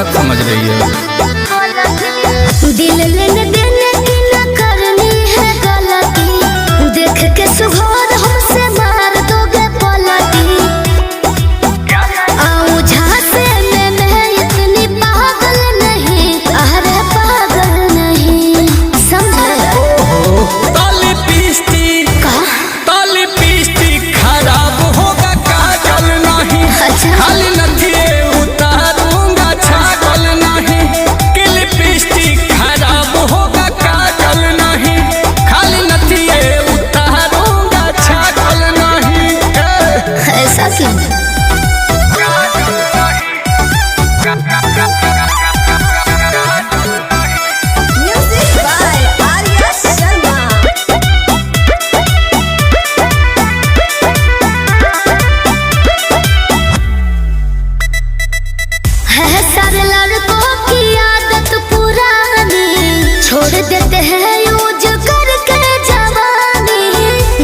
गलत समझ रही है। दिल लेने देने की न करनी है गलती, देख के सुघर हमसे मार दोगे पलटी। आऊं झांसे में मैं इतनी पागल नहीं, अरे पागल नहीं, समझे? ताली पीसती ताली पीसती खराब होगा काजल नहीं। अच्छा। खाली नथिए उतारूंगा छागल नहीं। कि लिपस्टिक खराब होगा काजल नहीं, खाली नथिए उतारूंगा छागल नहीं। ऐसा क्यों? Music by Arya Sharma. है सारे लड़कों की आदत पुरानी, छोड़ देते हैं यूज करके जवानी।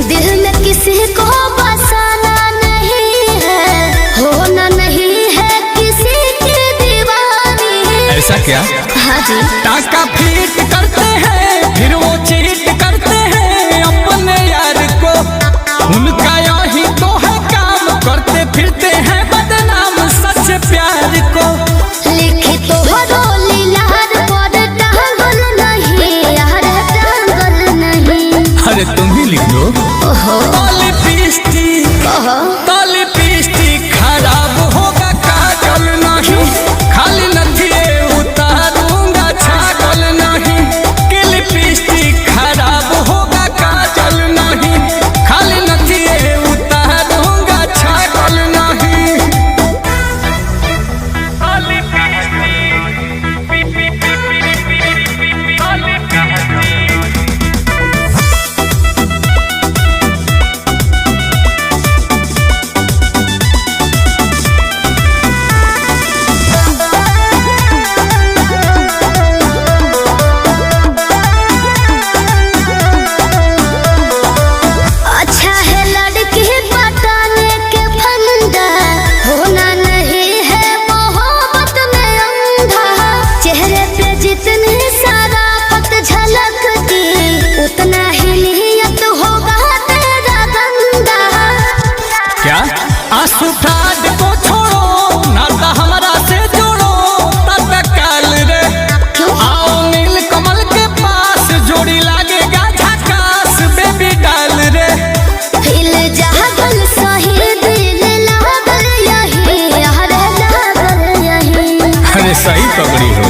दिल में किसी को बसाना नहीं है, होना नहीं है किसी की दीवानी। ऐसा क्या? हाँ जी। टाका फीट करते हैं फिर वो चीट करते हैं अपने यार को, उनका यही तो है काम, करते फिरते हैं बदनाम सच प्यार को। लिखी तो रोली लहर पर टांगल नहीं, यार टांगल नहीं। अरे तुम ही लिख दो। ओहो। ताली पीसती ओहो। ताली पीसती खराब होगा काजल नहीं, खाली नथिए उतारूंगा छागल नहीं। कि लिपस्टिक खराब होगा काजल नहीं, खाली नथिए उतारूंगा छागल नहीं। अच्छा है लड़की पटाने के फंदा, होना नहीं है मोहब्बत में अंधा। चेहरे पे जितनी शराफत झलकती, उतना ही नियत होगा तेरा गंदा। क्या आंसू ठाड को छोड़ो, नाता हमारा से जोड़ो तत्काल रे। क्यों? आओ नील कमल के पास, जोड़ी लागेगा झकास बेबी डाल रे। हिल जागल सही दिल लागल यही, अरे लागल यही। अरे सही पकड़ी हो।